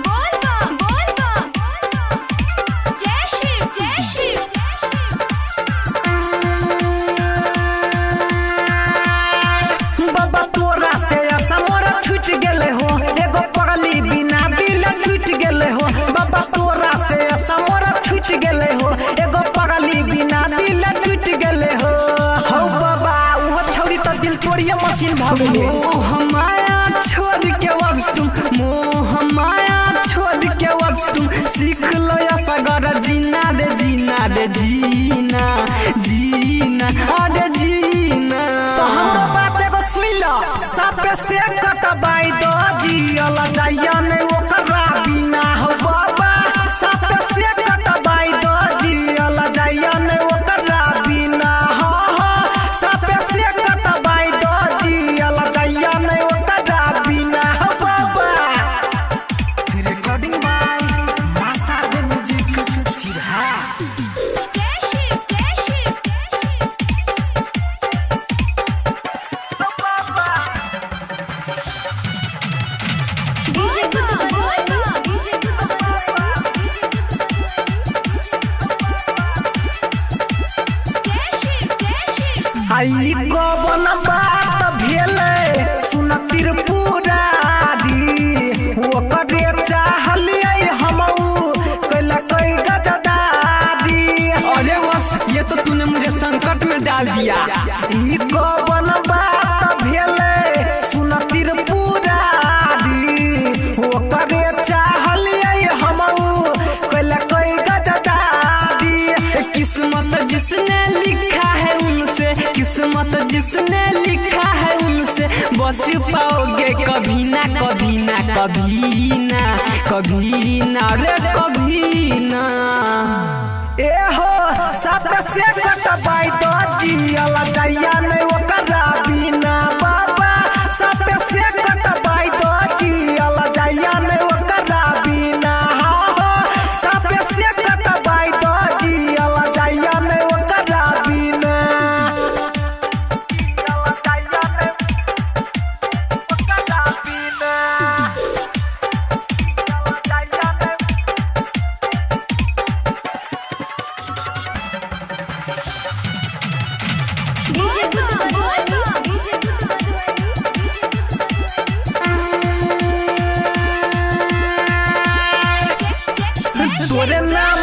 बोल बम बोल बम, जय शिव जय शिव। बाबा तोरा से आशा मोरा छूट गेले हो, एगो पगली बिना दिल टूट गेले हो। बाबा तोरा से आशा मोरा छूट गेले हो, एगो पगली बिना दिल टूट गेले हो। हौ बाबा उहो छौरी त दिल तोड़िए मशीन भ गेले। मोह माया छोड़ के वक्त तुम, मोह माया छोड़ के वक्त तुम सीख लो या सागर जीना रे, जीना रे, जीना जीना अरे जीना। तो हमरो बात एगो सुन ल, सापे से कटबाई दो जियल जाइया ने ओकरा बिना हो बाबा। सापे से कटबाई दो जियल जाइया ने ओकरा बिना हो हो। सापे से कटबाई दो जियल जाइया ने ओकरा बिना हो बाबा। रिकॉर्डिंग बाय मासार म्यूजिक सिरहा। जय शिव जय शिव। डीजे गुड्डू बोल बम, डीजे गुड्डू जय शिव जय शिव। आई कवन बात भेलै सुन त्रिपुरारी, ओकरे चाहलियै हमऊ कैलकै गजदारी। अरे बस ये तो तूने मुझे संकट में डाल दिया। ई कवन बात भेलै सुन त्रिपुरारी, ओकरे चाहलियै हमऊ कैलकै गजदारी। किस्मत जिसने लिखा है उनसे, किस्मत जिसने लिखा है उनसे बच पाओगे कभी ना, कभी ना, कभी ना, कभी ना रे कभी ना। ए हो साप से कटबाई दो जियल जाइया ने ओकरा बिना बाबा। साप से कटबाई दो जियल जाइया ने ओकरा बिना हो हो। साप से कटबाई दो जियल जाइया ने ओकरा बिना। जियल जाइया ने ओकरा बिना। जियल जाइया ने डीजे गुड्डू बोल बम, डीजे गुड्डू तोरे नाम